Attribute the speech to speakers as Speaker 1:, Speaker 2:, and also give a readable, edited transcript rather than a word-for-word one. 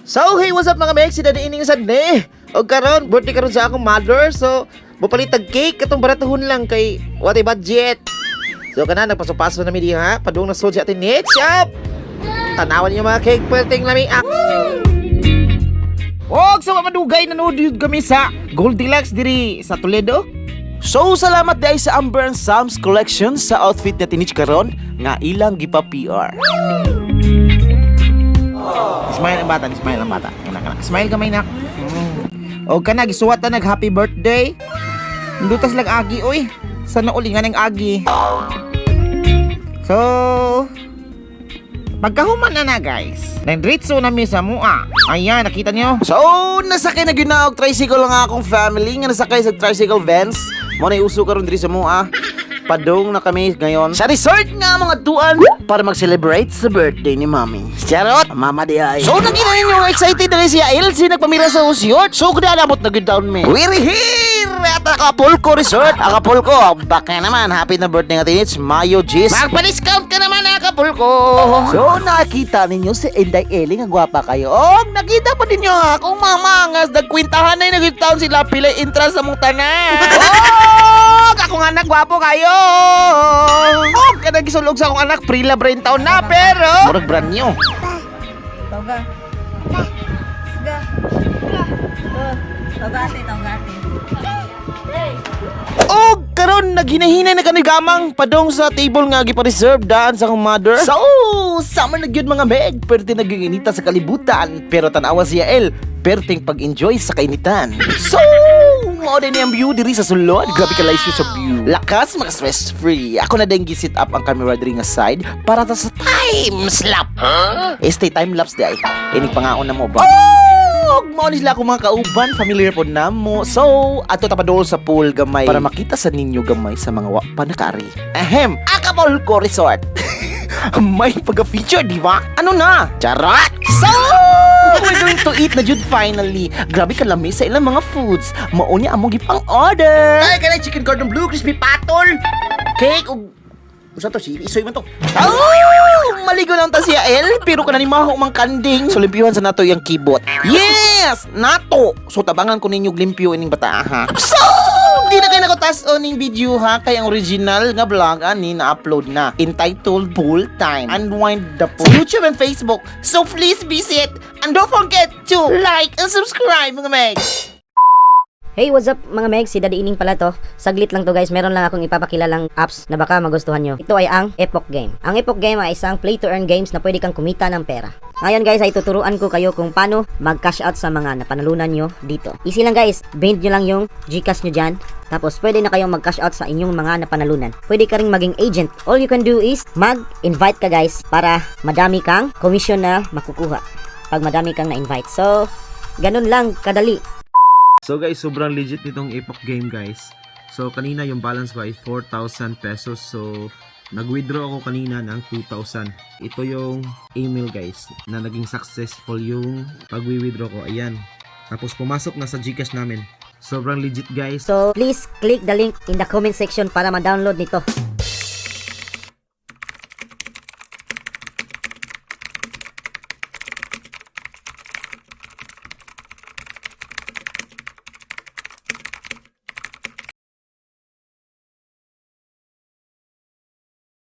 Speaker 1: So, hey, what's up, mga mex? Si Daddy Ining sad ni. Og karon, birthday karon sa akong mother. So, mopalitag cake katong baratuhon lang kay what a budget. So kana nagpaso-paso na mi diha, padung na sud si Ate Nitch. Up! Tanawan niyo mga cake, perting lami ah. Og sa madugay, nanood yun kami sa Goldilocks diri sa Toledo.
Speaker 2: So salamat diay sa Amber and Sam's Collection sa outfit na tinich karon nga ilang gipa PR.
Speaker 1: Smile ang bata, smile ang bata. Kana kana. Smile gamay, nak. Og kana gisuwat na nag happy birthday. Ndutas lang agi oy. Sana uli nga ng agi. So, pagkahuman na na, guys. Nandritso na mi sa mua. Ayan, nakita niyo?
Speaker 2: So nasakay na gyud na og tricycle ang akong family nga nasakay sa tricycle vans. Mo na uso karon diri sa mua. Padung na kami ngayon sa resort nga mga tuan para mag-celebrate sa birthday ni Mami. Charot! Mama di ay. So nakita ninyo, excited na siya Elsie nagpamira sa usyot. So kuda namot na gyud down me. We're here at Acapulco Resort. Acapulco, baka naman happy na birthday nga tinits Mayo Gis.
Speaker 1: Magpa-discount ka naman, Acapulco.
Speaker 2: So nakita ninyo si Inday Eli nga gwapa kayo. Og nakita pa ninyo ang akong mama nga nagkwintahan na yung taon sila pila entrance sa mong tanan.
Speaker 1: Og akong anak gwapo kayo. Og kada gisulog sa akong anak prila brain taon na pero
Speaker 2: Murag brand new.
Speaker 3: Tawga. Ga. Oh, tawga ate, tawga ate.
Speaker 2: Og karon naghinahinay na kani gamang padong sa table nga gipa-reserve daan sa akong mother. So, summer na gyud, mga meg, perte naging inita sa kalibutan, pero tan-awa siya El, perting pag-enjoy sa kainitan. So, mao din ang view diri sa sulod. Grabe ka nice sa view. Lakas maka stress free. Ako na din gi-set up ang camera diri nga side para ta sa time slap. Huh? Stay time lapse di ay. Inig pangaon na mo ba? Og mao ni sila akong mga kauban, familiar po namo. So, ato ta padol sa pool gamay para makita sa ninyo gamay sa mga wa pa nakaari. Ahem, Acapulco Resort. May pagka-feature, di ba? Ano na? Charot! So, we're going to eat na jud finally. Grabe kalami sa ilang mga foods. Mao niya among gipang order.
Speaker 1: Ay, kanay chicken cordon bleu, crispy patol, cake ug usa to si isoy man to.
Speaker 2: Oh, maligo lang ta siya El, pero kana ni maho mang kanding. So limpyuhan sa nato yung keyboard. Yes, nato. So tabangan ko ninyo og limpyo ining bata ha. So, di na kayo nakatas on ning video ha kay ang original nga vlog ani na-upload na entitled Pool Time. Unwind the Pool. Sa YouTube and Facebook. So please visit and don't forget to like and subscribe, mga megs.
Speaker 4: Hey, what's up, mga meg? Si Daddy Ining pala to. Saglit lang to, guys, meron lang akong ipapakilalang apps na baka magustuhan nyo. Ito ay ang Epoch Game. Ang Epoch Game ay isang play to earn games na pwede kang kumita ng pera. Ngayon, guys, ay tuturuan ko kayo kung paano mag-cash out sa mga napanalunan nyo dito. Easy lang, guys, bind nyo lang yung Gcash nyo dyan. Tapos pwede na kayong mag-cash out sa inyong mga napanalunan. Pwede ka ring maging agent. All you can do is mag-invite ka, guys, para madami kang commission na makukuha pag madami kang na-invite. So, ganun lang kadali.
Speaker 5: So guys, sobrang legit nitong Epoch Game, guys. So kanina yung balance ko ay 4,000 pesos. So nag-withdraw ako kanina ng 2,000. Ito yung email, guys, na naging successful yung pag-withdraw ko. Ayan. Tapos pumasok na sa GCash namin. Sobrang legit, guys.
Speaker 4: So, please click the link in the comment section para ma-download nito.